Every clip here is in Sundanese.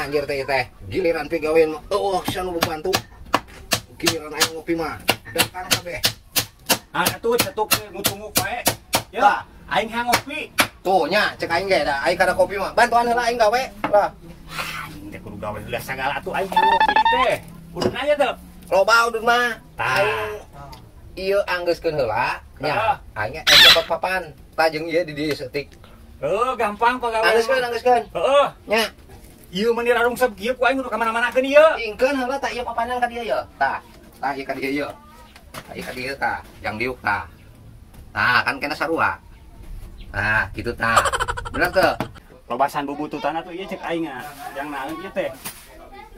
Anjir teh teh. Giliran pigawean mah eueuh sia nu bantu. Giliran aing ngopi mah datang kabeh. Ah atuh cetuk ngutunguk wae. Ya, aing hayang ngopi. Tuh nya cek aing ge da aing kada kopi mah. Bantuan heula aing gawe lah. Aing teh kudu gawe heula sagala atuh aing hayang ngopi teh. Udun aja teh. Loba udun mah. Tah. Aing ieu anggeuskeun heula nya. Aing copot papan. Tah jeung ieu di dieu saeutik. Heuh, gampang pagawe. Anggeuskeun, anggeuskeun. Heeh. Nya. Ieu mah rarungsep kieu ku aing kudu ka mana-manakeun ieu. Ingkeun heula tah ieu papanan ka dieu ye. Tah. Tah ieu ka dieu ye. Tah ieu ka dieu tah, jang diuk tah. Tah kan kena sarua. Nah, gitu tah. Bener teu? Lobasan bubututan atuh ieu cek aing ah. Jang naon ieu teh?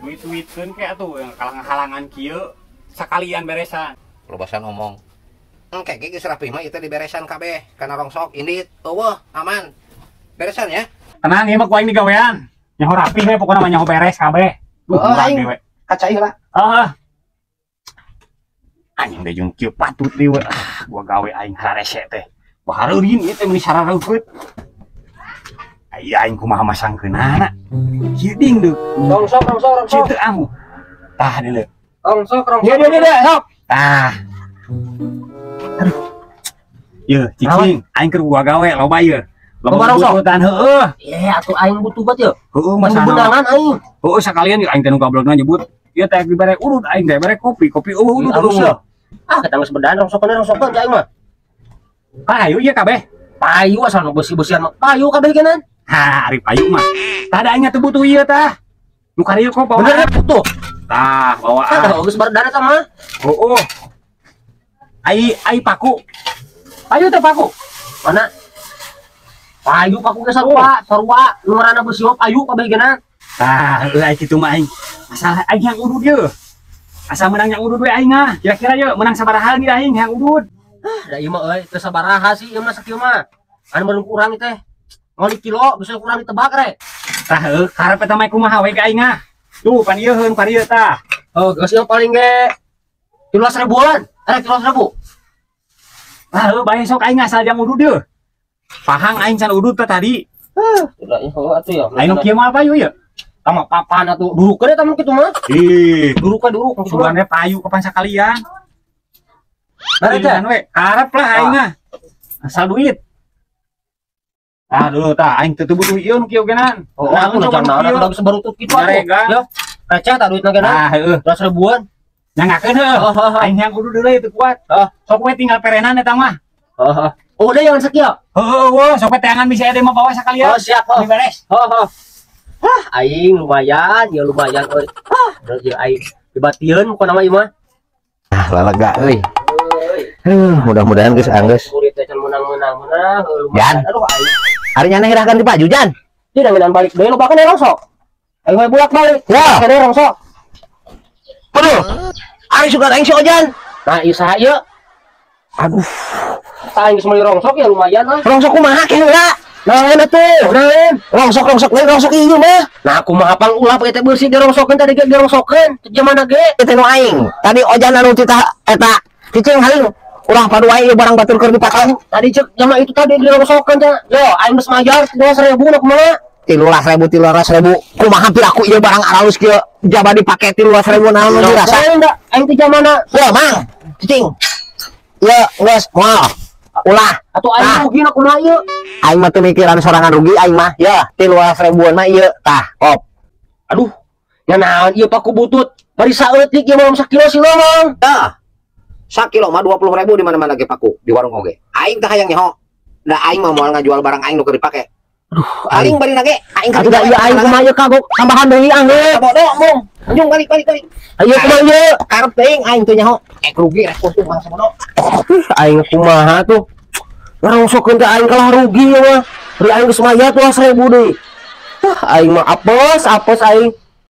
Duit-duitkeun ke atuh yang kalang-halangan kieu sakalian beresan. Lobasan omong. Engke ge geus rapih mah ieu teh diberesan kabeh kana rongsok indit eueuh aman. Beresan ya. Tenang ieu mah ku aing digawean. Nyaho rapih we pokona mah nyaho beres kabeh. Duh, oh, murah aing dewe. Kacai heula. Heeh. Anjing deh jeung kieu patut deui we. Ah, gua gawe aing harese teh. Bahareureun ieu teh meuni sarareukeut. Ai aing kumaha masangkeunana. Kieu ding deuk. Rongsok, rongsok, Kieu rongsok. teu amu. Tah deuleu. Rongsok, rongsok. Dia dia dia sok. Tah. Aduh. Yeuh, cicing, aing keur gua gawe loba ieu. Loba rongsok? Bututan heueuh. Ye, atuh aing butuh banget ye. Heueuh Mun masana. beunangan aing. Heueuh sakalian aing teh nu gablogna nyebut. Ieu teh dibere urut aing teh bere kopi, kopi eueuh udut Halus eueuh. ya. Ah, kita geus bedan rongsokeun rongsokeun aing mah. Payu ieu kabeh. Payu asal nu beusi-beusian mah. Payu kabeh genan. Ha, ari payu mah. Tah da aing teu butuh ieu tah. Nu karieu kok Bener bawaan. ya butuh. Tah, Ah, bawaan. geus baredan eta mah. Heueuh. Ai ai paku. Payu teh paku. Mana? Payu paku ge sarua, sarua nu ngaranna beusi mah payu kabeh genan. Tah, heueuh ai kitu mah aing. Masalah aing yang udud ye. Asa menang yang udud we aing ah. Kira-kira ye menang sabaraha ni aing yang udud. Ah, da ieu mah euy, teu sabaraha sih ieu mah sakieu mah. Anu baru kurang teh. Ngoli kilo bisa kurang ditebak re. Tah heueuh karep eta mah kumaha we ka aing ah. Tuh pan ieu heun pan ieu tah. Oh, geus ieu paling ge 13 ribuan. Eh, 13 ribu. Tah heueuh bae sok aing asal jang udud ye. Pahang aing can udud teh tadi. Udah, ya, heueuh atuh ya. Aing nu kieu mah payu ye. Tama papan atuh durukeun eta mah kitu mah. Ih, Duruk we duruk kitu mah. sugan payu kapan sakalian. Bare teh. Pilihan we, karep lah aing ah. Asal duit. Tah dulu tah aing teu butuh ieu nu kieu genan. Oh, aku coba jangan nu naon kieu. atuh geus barutut kitu atuh. Nyaregan. Ya. Receh tah duitna ge Tah heueuh. 13 ribuan. Nyangakeun heueuh. Oh, oh, oh. Aing yang kudu deui teu kuat. Oh. Sok we tinggal perenan eta mah. Oh, oh. Oh, udah jangan sekieu. Heueuh wah sok we teangan bisa ada mah bawa sakalian. Oh, siap. Oh. Ini beres. Oh, oh. Hah, aing lumayan, ya lumayan euy. Hah, ya aing dibatieun pokona mah ieu mah. Ah, lalega euy. Euy. Mudah-mudahan geus anggeus. Murid teh can menang-menang menang, heuh, Jan. lumayan. Aduh aing. Ari nyana hirahkeun di baju Jan. Dia dangenan balik deui loba kan rongsok. Ayo we bolak-balik. Ya. Kene rongsok. Aduh. Ari sugan aing si Ojan. Nah, ieu saha ieu? Aduh, Tah aing geus meuli rongsok ya lumayan lah. Rongsok kumaha ke heula? Naon atuh? Naon? Rongsok rongsok lain rongsok ieu mah. Nah, kumaha pang ulah pakai teh bersih dirongsokeun tadi ge dirongsokeun. Teu mana ge? Teh nu aing. Tadi Ojan anu titah eta cicing haling. Ulah padu aing ieu barang batur keur dipake. Tadi cek jama itu tadi dirongsokeun teh. Yo, aing geus mayar 13.000 na kumaha? 13 ribu, 13 ribu. Kumaha piraku ieu barang aralus kieu jaba dipake 13 ribu naon nu dirasa? Aing da, aing teh jamana. Ya, Mang. Cicing. Ieu geus moal. Ulah. Atuh aing Ah. rugi na kumaha ieu? Aing mah teu mikiran sorangan rugi aing mah. Ya, 13 ribuan mah ieu tah, kop. Aduh, nya naon ieu paku butut. Bari saeutik ieu mah sakilo sih Mang. Ya. Sakilo mah 20 ribu di mana-mana ge paku, di warung oge. Aing teh hayang nyaho. Da aing mah moal ngajual barang aing nu keur dipake. Aduh, Aing bari nage, aing Atuh da ieu aing kumaha ieu kagok tambahan deui angge. Bodoh mung. Anjung balik balik balik. Ayo kumaha ieu? Karep teuing aing teu nyaho. Eh rugi rek untung bangsa bodoh. Aing kumaha tuh? Ngarongsokeun teh aing kalah rugi ieu mah. Bari aing geus mayar 13 ribu deui. Hah, aing mah apes, apes aing.